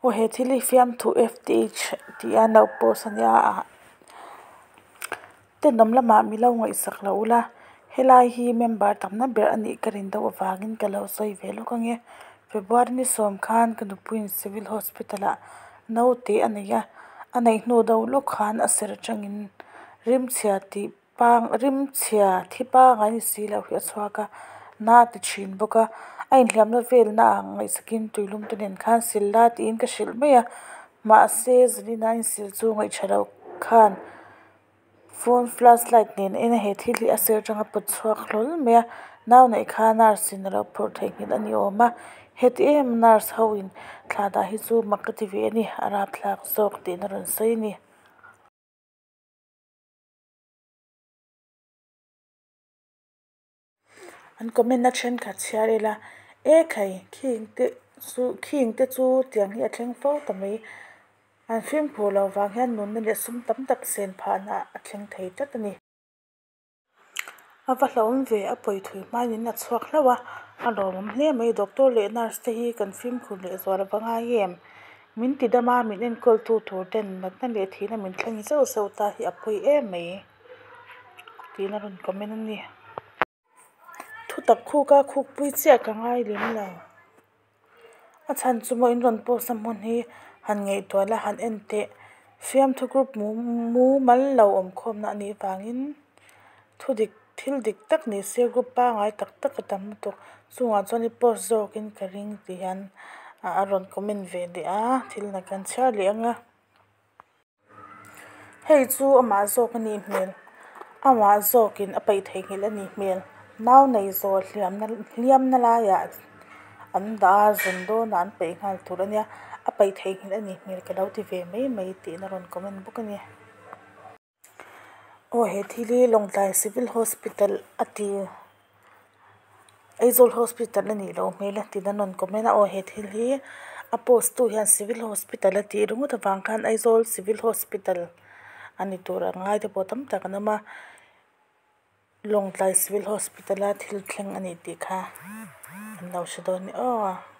Aw he thil hi fiamthu fth tih a no post ania ah tenawm lamah mi lo ngaihsak lo ula helai hi member tamna ber anih ka rin deuh avangin ka lo sawi ve lawk ange February ni sawm khan ka nupuiin civil hospital ah naute a nei a a neih hnu deuh lawk khan a serh atangin rimchhia tih pang rimchhia thi pangai ni si lo hi a chhuak a na a ti thin bawk a a inhliamna velna ah ngaihsakin tuilum te nen khan sil la tiin ka hrilh mai a mahse zanin a insil chu ngaih tha lo khan phone flash light nen a en a he thil hi a sir atang a pawt chhuak hlawl mai a nau neih kha nurse in alo phawrh theihnghilh a ni awm a heti em nurse ho in thla dah hi chu mak ka ti ve a ni a rapthlak zawk tiin a rawn sawi a ni. An comment na thenkhat chhiar ila e khai khing te chu khing te chu tiang hi a thleng fo ta mai an fimkhur loh vang hian nunna leh sum tam tak sen phahna a thleng thei tlat a ni. A va hlauhawm ve, a pawi thui hmain in a chhuak hlauh a, a lawmawm hle mai. Doctor leh nurse te hi kan fimkhur leh zual a va ngai em? Min ti dam a, min enkawl tu tur ten natna leh thihna min thlen zeuh zeuh ta hi a pawi em mai tiin a rawn comment a ni. Thutak khuk a khukpui chiah ka ngai lem lo. A chhan chu maw in rawn post na hmun hi han ngaihtuah la han en teh. Fiamthu group mumal lo awmkhawmna a nih vangin thudik thil dik tak ni se group pangai tak tak a tam lutuk. Chungah chuan i post zawkin ka ring ti hian a rawn comment ve leh a thil na kan chhiar leh ang a. Hei chu amah zawk a nih hmel amah zawkin a paih theihnghilh a nih hmel nau nei zawh hliamna hliamna laiah an dah a zun dawnah an paih nghal tur a nia a paih theihnghilh a nih hmel ka lo ti ve mai mai tiin a rawn comment bawk a ni. Aw he thil hi Lawngtlai civil hospital a ti Aizawl hospital a nih loh hmel a tiin an rawn comment a aw he thil hi a post tu hian civil hospital a tih ringawt avang khan Aizawl civil hospital a ni tur ang ngai te pawh tam tak an awm a Lawngtlai civil hospital a thil thleng a ni tih kha an lo hre dawn a ni aw.